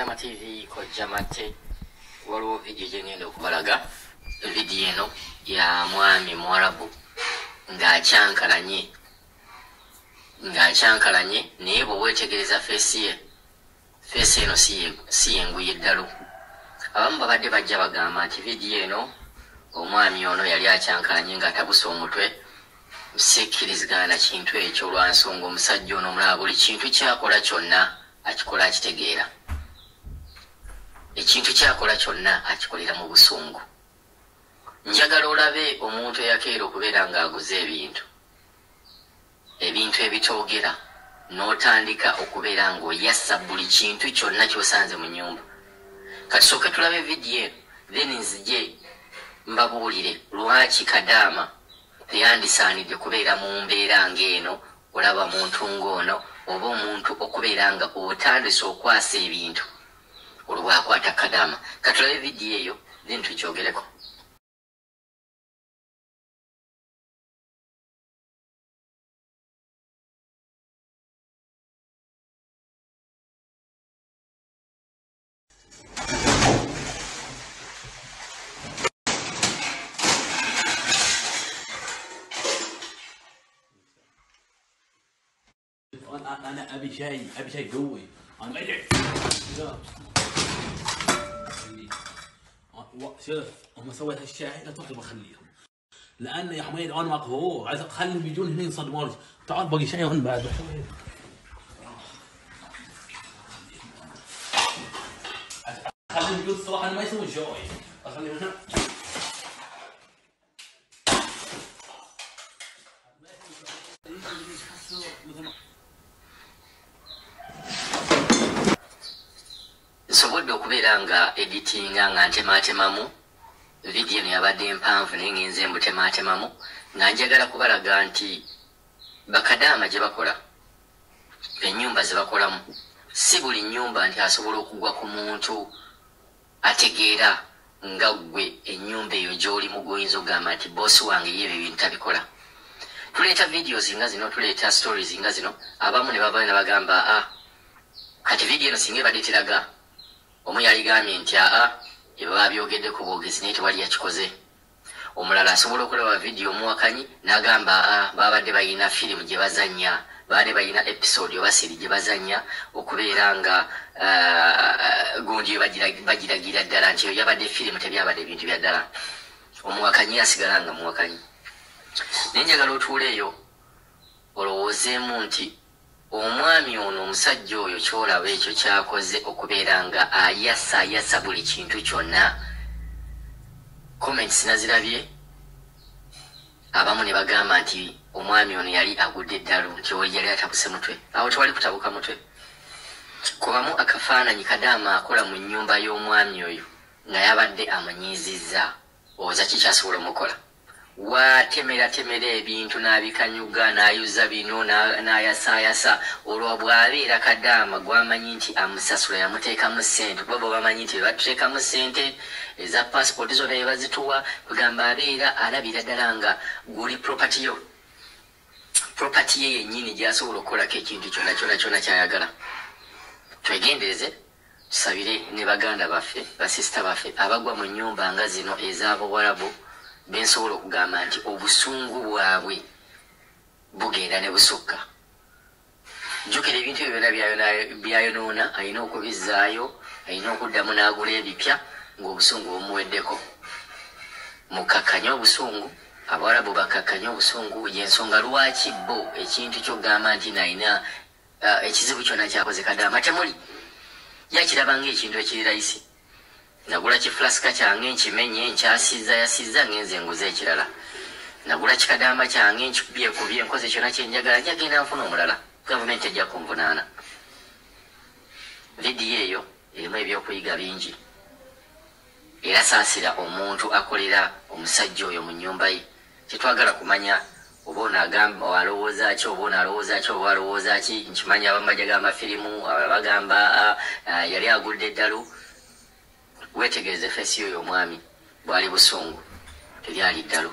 Kadama TV Kojja Matte. Waliwo vidiyo gye ngenda okubalaga. Vidiyo eno ya mwami Muwarabu ng'akyankalanye naye bwe weetegereza feesi ye, feesi eno si yenguye ddalu. Abamu babadde bajja bagamba nti vidiyo eno omwami ono yali akyankalanye ng'atabuse omutwe. Sikkirizigana na kintu ekyo lwa nsonga omusajja ono omulaba buli kintu ky'akola kyonna akikola akitegeera. Ekintu ky'akola kyonna akikolera mu busungu. Njagala olabe omuntu eyakeera okubeera ng'aguze ebintu ebitoogera, n'otandika okubeera ng'oyassa buli kintu kyonna ky'osanze mu nnyumba. Kati sooke tulabe vidiyo eno, then nzije mbabuulire lwaki Kadaama teyandisaanidde kubeera mu mbeera ng'eno, olaba muntu ng'ono oba omuntu okubeera nga otandise okwasa ebintu olwo bw'akwata Kadaama. Katulabe vidiyo eyo then tukyogereko. انا ابي شيء، ابي شيء قوي. انا شوف هم سويت هالشيء لا تطلب اخليهم، لان يا حميد انا مقهور، عايز اخليهم يجون هنا ينصدمون. تعال باقي شيء هون بعد. خليهم يجون الصراحه انا ما يسوون شيء، اخليهم هنا. Nsobodde okubeera nga editinga nga ntematemamu vidiyo eno yabadde mpanvu naye ngenze mbutematemamu nga njagala kubalaga nti bakadaama gye bakola ennyumba ze bakolamu si buli nnyumba nti asobola okugwa ku muntu ategeera nga ggwe ennyumba eyo gy'olimu gw'oyinza okugamba nti boosi wange ye ebyo ebintu tabikola. Tuleeta videos nga zino, tuleeta stories nga zino, abamu ne bavayo ne bagamba kati vidiyo eno singa ebadde teraga, omu yaligambye nti ebyo babyogedde ku bwogezi naye tewali yakikoze. Omulala asobola okulaba vidiyo omuwakanyi n'agamba babadde balina firimu gye bazannya, babadde balina episode oba siri gye bazannya okubeera nga gundi bagiragira ddala nti eyo yabadde firimu, tebyabadde ebintu bya ddala. Omuwakanyi asigala nga muwakanyi. Naye njagala otuule eyo olowoozeemu nti omwami ono omusajja oyo ky'olaba ekyo ky'akoze okubeera nga ayasa buli kintu kyonna. Comments nazirabye, abamu ne bagamba nti omwami ono yali agudde eddalu, nti oyo yali atabuse mutwe. Awo tewali kutabuka mutwe. Kubamu akafaananyi Kadaama akola mu nnyumba y'omwami oyo nga yabadde amunyiizizza, owoza ki kyasobola omukola? Watemeratemera ebintu n'abikanyuga n'ayuza bino n'ayasaayasa. Olwo bw'abeera Kadaama gwamanyi nti amusasula yamuteekamu ssente, kuba bo bamanyi nti bebatuteekamu ssente eza passport zonna bye bazituwa, kugamba abeera alabira ddala nga guli property yo, property ye yennyini gy'asobola okukolako ekintu kyonna kyonna kyonna ky'ayagala. Twegendereze, tusabire ne baganda baffe, basisita baffe abagwa mu nnyumba nga zino ez'Abawarabu, bensobola okugamba nti obusungu bwabwe bugenda ne busukka. Jjukira ebintu ebyo byonna byayonoona alina okubizzaayo, alina okuddamu n'agula ebipya ng'obusungu bumuweddeko. Mukakkanye obusungu, Abawarabu bakakkanye obusungu, y'ensonga lwaki bo ekintu ky'okugamba nti nalina ekizibu kyonna kyakoze Kadaama temuli. Yakiraba ng'ekintu ekiri layisi. Nagula kifulasika kyange nkimenye nkyasizza yasizza ngenze nguze ekirala. Nagula kikadaama kyange nkikubyekubye nkoze kyonna kye njagala, njagenda nfuna omulala. Gavumenti ejja kunvunaana. Vidiyo eyo erimu ebyokuyiga bingi. Era saasira omuntu akolera omusajja oyo mu nnyumba ye. Tetwagala kumanya oba ono agamba alowooza ki, oba ono alowooza ki, oba alowooza ki. Nkimanyi abamu bajja gamba firimu, abalala bagamba yali agudde eddalu. Weetegereze feesi y'oyo omwami bw'ali busungu, teryali ddalu.